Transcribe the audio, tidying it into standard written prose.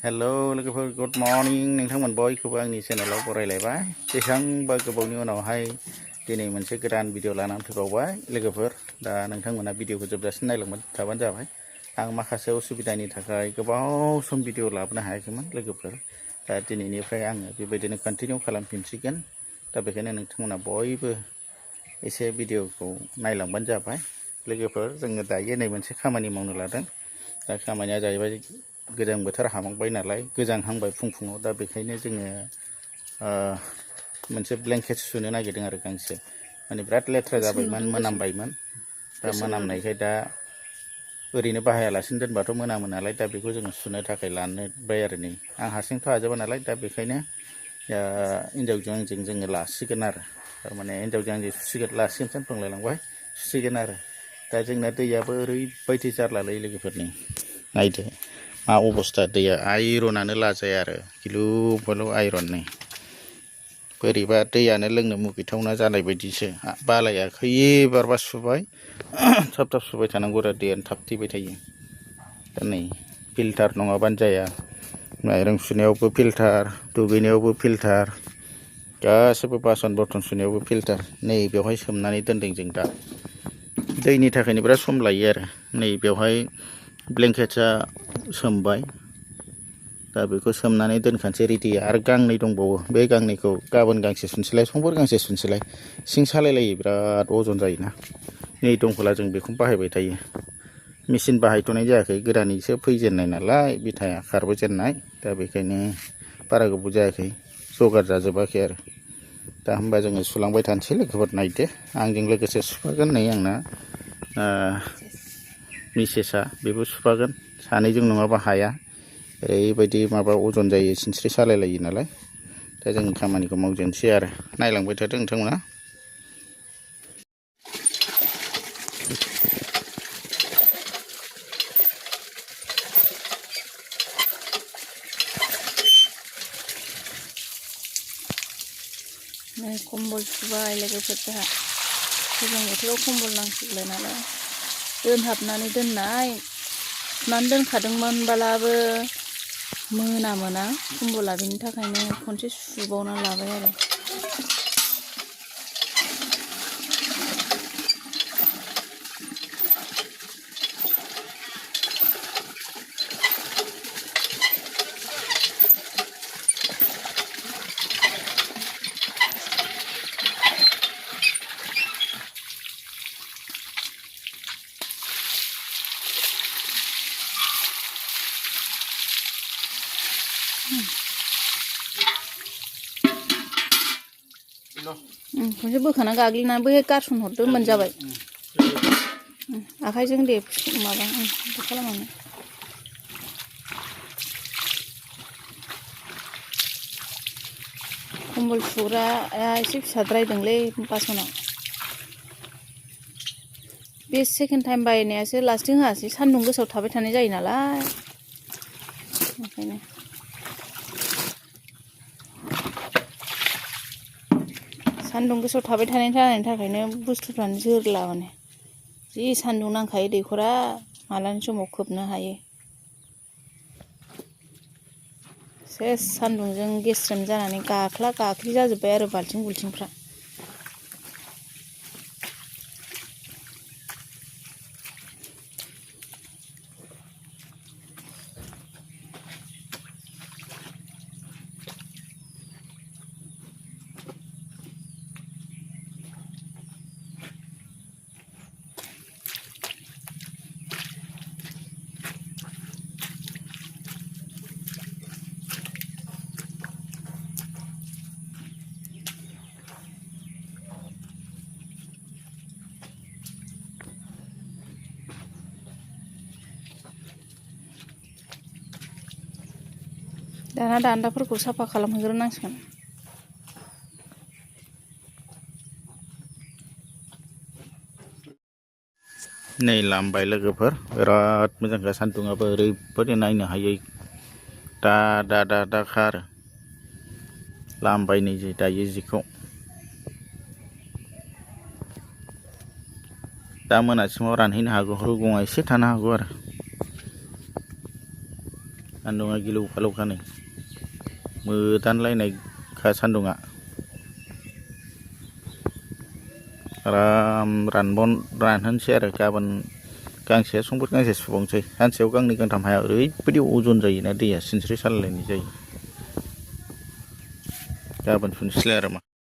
हेल' लोगोफोर good morning नोंथांमोन बयखौबो आंनि चेनेलाव बरायलायबाय बेसेबांबा गोबावनि उनावहाय दिनै मोनसे गोदान भिडिअ लानानै फैबावबाय लोगोफोर दा नोंथांमोना भिडिअखौ जोबजासिम नायलांबाय थाबानो जाबाय आं माखासे उसुबिदानि थाखाय गोबाव सम भिडिअ लाबोनो हायाखैमोन लोगोफोर दा दिनैनिफ्राय आङो बेबायदिनो कन्टिनिउ खालामफिनसिगोन दा बेखायनो नोंथांमोना बयबो एसे भिडिअखौ नायलांबानो जाबाय लोगोफोर जोङो दायो नै मोनसे खामानि मावनो लादों दा खामानिया जाहैबाय गोजां बोथोर हाबहांबाय नालाय गोजांहांबाय फुं-फुङाव दा बेखायनो जोङो मोनसे ब्लेंकेट सुनो नागिरदों आरो गांसे माने बिराद लेथ्रा जाबायमोन मोनामबायमोन दा मोनामनायखाय दा ओरैनो बाहायालासिनो दोनबाथ' मोनामो नालाय दा बेखौ जोङो सुनो थाखाय लानोबाय आरो नै आं हारसिंथ' हाजोबा नालाय दा बेखायनो हिन्जावजों आंजों जोङो लासिगोन आरो थारमाने हिन्जावजों आंजों लासिगोनसो बुंलायलांबाय सुसिगोन आरो दा जोंना दैयाबो ओरैबायदि जारलालै लोगोफोरनि नायदो मा अबस्था दैया आइरनानो लाजाया आरो गिलु बालु आइरन नै बोरैबा दैयानो लोंनो मुगैथावना जानाय बायदिसो बालाया खैबारबा सुबाय थाब थाब सुबाय थानांगौ आरो दैयानो थाबथेबाय थायो दा नै फिल्टार नङाबानो जाया माइरं सुनायावबो फिल्टार दुगैनायावबो फिल्टार गासैबो बासन बर्तन सुनायावबो फिल्टार नै बेवहाय सोमनानै दोनदों जों दा दैनि थाखायनो बिराद सम लायो आरो नै बेवहाय ब्लेंकेटआ सोमबाय दा बेखौ सोमनानै दोनखानोसै रेडि आरो गांनै दंबावो बे गांनैखौ गाबोन गांसे सुनसैलाय समफोर गांसे सुनसैलाय सिं सालायलायो बिराद अजन जायोना नै दंखला जों बेखौ बाहायबाय थायो मेचिन बाहायथ'नाय जायाखै गोदानैसो फैजेननाय नालाय बिथाया खारबोजेननाय दा बेखायनो बारा गोबाव जायाखै जगार जाजोबाखै आरो दा होमबा जोङो सुलांबाय थानोसै लोगोफोर नायदो आंजों लोगोसे सुफागोन नै आंना मिसेसआ बेबो सुफागोन सानैजों नङाबा हाया ओरैबायदि माबा अजन जायो सिनस्रि सालायलायो नालाय दा जों खामानिखौ मावजेनसै आरो नायलांबाय थादों नोंथांमोना नै कम्बल सुबाय लोगोफोर जोंहा गोजां बोथोराव कम्बल नांसिगौलाय नालाय दोनहाबनानै दोननाय सुनानै दोनखादोंमोनब्लाबो मोनामोना कम्बला बेनि थाखायनो खनसे सुबावना लाबाय आरो खनसे बोखाना गाग्लिनानै बै गारसन हरदो जाबाय आखाइजों दे माबा खालामनानै कम्बल सुग्राया एसे फिसाद्रायदोंलै बासनाव बे सेकेन्ड टाइम बायनायासो लास्टिं होआसै सान्दुं गोसायाव थाबाय थानाय जायो नालाय ओंखायनो सान्दुं गोसायाव थाबाय थानायनि थाखायनो बुस्थुफ्रानो जोरला माने जि सान्दुं नांखायो दैखरा मालानि समाव खोबनो हायो सेस सान्दुंजों गेस्रेम जानानै गाख्ला गाख्लि जाजोब्बाय आरो बाल्थिं बुल्थिंफ्रा दाना दान्दाफोरखौ साफा खालामहैग्रोनांसिगोन नै लामबाय लोगोफोर बिराद मोजांखा सान्दुङाबो ओरैबायदि नायनो हायै दाखा आरो लामबाय नै दायो जिखौ दा मोनासिमाव रानहैनो हागौ रुगुङा एसे थानो हागौ आरो सान्दुङा गिलौ फालौखा नै मोदानलायनायखा सान्दुङा आराम रानहोनोसै आरो गाबोन गांसेया समफोर गांसे सुबावनोसै सानसेयाव गांनै गांथाम हाया ओरैबायदि अजन जायोना दैया सिनस्रि सालायलायनाय जायो गाबोन सुनोसैलाय आरो मा